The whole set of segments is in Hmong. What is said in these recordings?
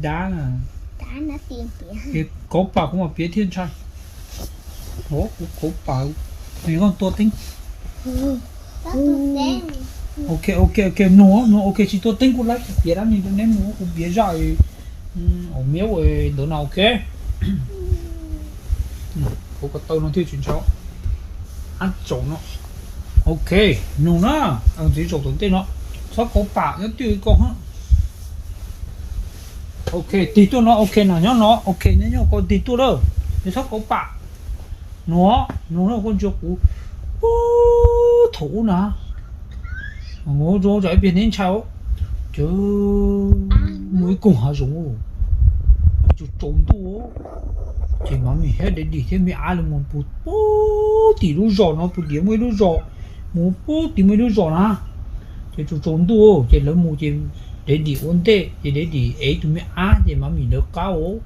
Dab na. Kauv pam kuv mam piav thiaj ntshai. Kuv kauv pam, nws koj tua teeb. Ok, ok, ok, mloog, mloog, ok, tsis tua teeb kuv laib, kuv piav dab neeg rau neb mloog, kuv piav zaj uas miab ntawd no, ok. Kuv ko taw no thiaj tsis ntshai. Ab tsaum no. Ok, mloog na, ntxiv tsaum tom ntej no. Txhob kauv pam nyob twj koj hab. Ok, tig tuaj no, ok, no nyob no, ok, nyob nyob ko tig tuaj lawm, nws txhob kauv pam. No, no koj ntsia kuv, puag thaum ub na, zoo tsam ib pliag neb ntshai, ces muaj ib koog hav zoov, tsaus tsaus ntuj, ces Mami thiab Daddy thiab me ab lawv mus puag tim lub zos no, puag tim muaj ib lub zos, mus puag tim muaj ib lub zos na. Ces tsaus tsaus ntuj ces lawv mus ces Daddy ua ntej ces Daddy ev tus me ab ces Mami lawv qab os.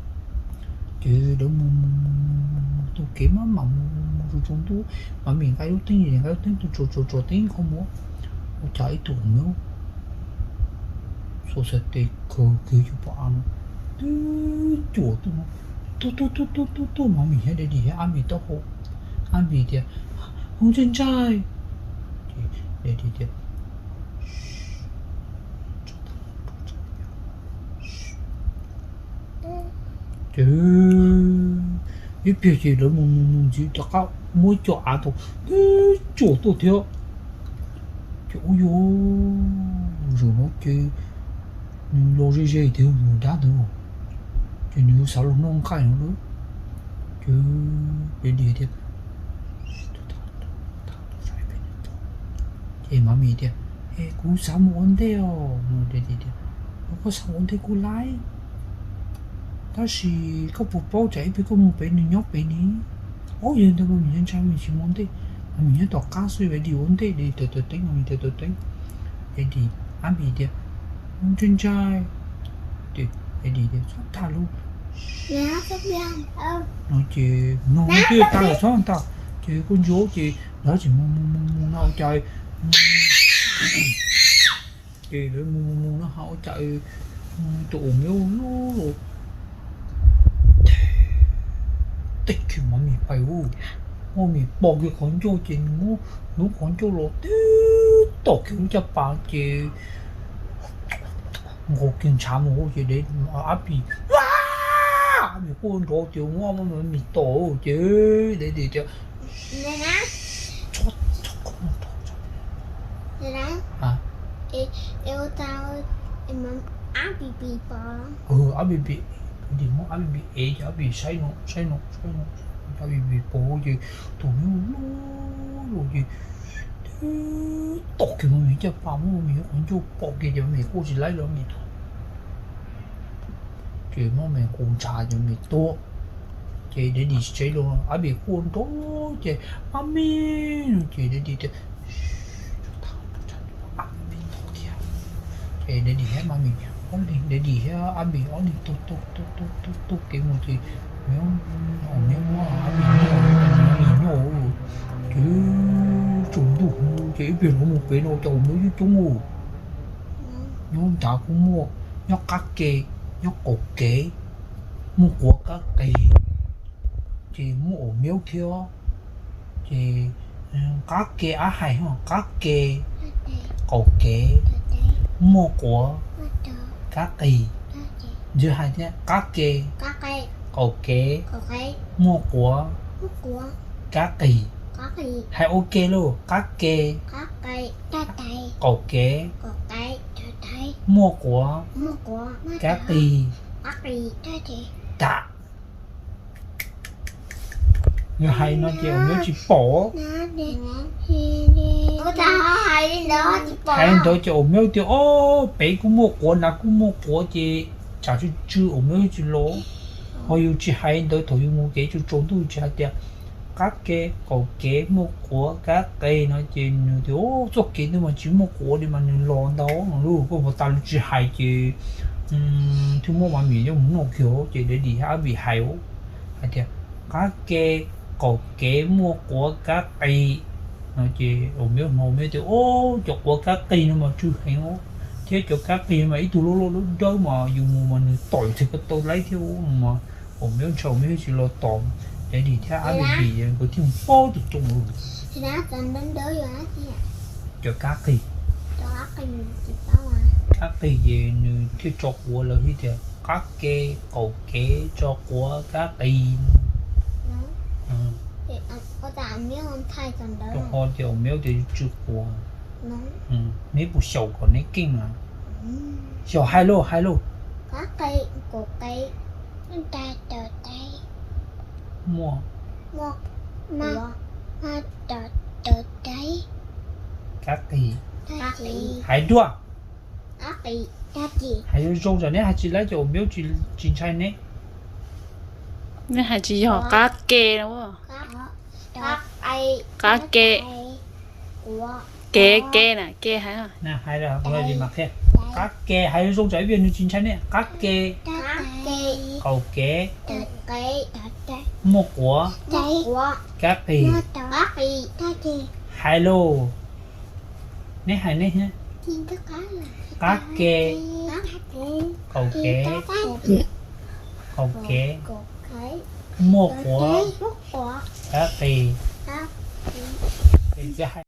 Ces lawv mus mus mus mus mus taug kev maj mam mus mus tsaus tsaus ntuj, Mami nqa lub teeb, nqa lub teeb tuaj tsuas tsuas tsuas teeb qhov muag, ua cas ib tug me xuas xav tes kawg kiag cov pom av no twb cuam tuaj no, tuaj tuaj tuaj tuaj tuaj tuaj Mami thiab Daddy thiab Abi taub hau. Abi tias, Hu ntshai ntshai. Ces Daddy tias, Ces ib pliag ces lawv mus mus mus ntxiv rov qab muab ib co av tau twb cuam tuaj thiab. Ces ub yuav, zaum no ces nws los ze ze tiag tus dab ntawd, ces nws yuav xav los noj nqaij no lawm. Ces Daddy tias, Ces Mami tias, Es kuv xav mus ua ntej os. Tias, Koj xav mus ua ntej kuj laib, tab sis koj puas paub tsam ib pliag koj mus pem nws nyob pem ni. Ob yog ntawd Mami ntshai, Mami tsis mus ua ntej, Mami nyob tom qab xwb, Daddy ua ntej, Daddy taws taws teeb, Mami taws taws teeb. Daddy, Abi tias, Ntshai ntshai. Daddy tias, Txhob tham lus no ces no twb tag lawm txhob tham. Ces kuj ntsuav ces lawv tseem mus mus mus mus no ua cas, ces lawv mus mus mus no ho ua cas tus ua miab lub lub tej kiag Mami pais ub, Mami pom kiag qhov ncauj ces nws muab lub qhov ncauj los tib tom kiag lub caj pas ces nqos kiag ntshav mus ces Abi, Abi quaj nrov tias muab Mami tom ces Daddy tias, Abi, Daddy muab Abi ev ces Abi saib no saib no saib no, Abi pom ces tus miab lub lub ces tom kiag Mami caj pas, muab Mami qhov ncauj pom kiag ces Mami quaj tsis laib los Mami tuag. Ces muab Mami qus ntshav ces Mami tuag. Ces Daddy tsev los Abi quaj nrov ces, Mami no ces Daddy tias, Ces Daddy thiab Mami, Daddy thiab Abi ob leeg taug taug taug taug taug kev mus ces nyob, nyob muab Abi noj, Mami noj. Ces tsaus ntuj ces ib pliag lawv mus pem no cas ua miab coob coob, nyob nrad kuj muaj, nyob qab ke, nyob qaum kev, muaj quav kab qis, ces muaj ua miab thiab. Ces qab ke, ab hais, qab ke, qaum kev, muaj quav kab qis. Ntxiv hais thiab, qab ke, qaum kev, muaj quav kab qis. Hais ua ke lauj, qab ke, qaum kev, muaj quav kab qis. Tam. Yog hais no ces ua miab tsis pom. Hais ntawd ces ua miab tias, Ob, pem kuj muaj quav, nrad kuj muaj quav ces tsam tsw tsw ua miab tsis los. Ho yus tsis hais ntawd thaum yus mus kev tsaus tsaus ntuj tsis hais tias qab ke qaum kev muaj quav kab qis no ces nws tias, Ob, txoj kev ntawd mas tsis muaj quav li mas nws los ntau no lauj. Koj puas tas lus tsis hais ces thiaj muab Mami coj mus noj kiag ces Daddy thiab Abi hais hais tias, Qab ke qaum kev muaj quav kab qis no ces ua miab hnov miab tias, Ob, cov quav kab qis no mas tsw heev os. Thiab cov kab qis mas ib tug loj loj dawb dawb mas yus mus mas nws tom yus txhais ko taw laib thiab mas, au meob ntshai, au meob tsis los tom, Daddy thiab Ab Baby nkawd thiaj mus paub tus rooj. Cov kab qis, kab qis ces nws thiaj tso quav lawm thiaj tias qab ke, qaum kev, tso quav kab qis. Rau qhov tias au meob tias tsw quav. Neb puas xyaum kom neb keej mas? Xyaum hais lauj, hais lauj. Muaj, kab qis, hais dua. Hais zoo zoo tsam neb hais tsis laib ces au meob tsis ntshai neb. Neb hais tsis yog qab ke no. Qab ke, ke, ke na, ke hais. Qab ke, hais zoo zoo tsam ib pliag nws tsis ntshai neb. Qab ke, qaum kev, muaj quav, kab qis, hais lauj. Neb hais neb. Qab ke, qaum kev, qaum kev, muaj quav, kab qis.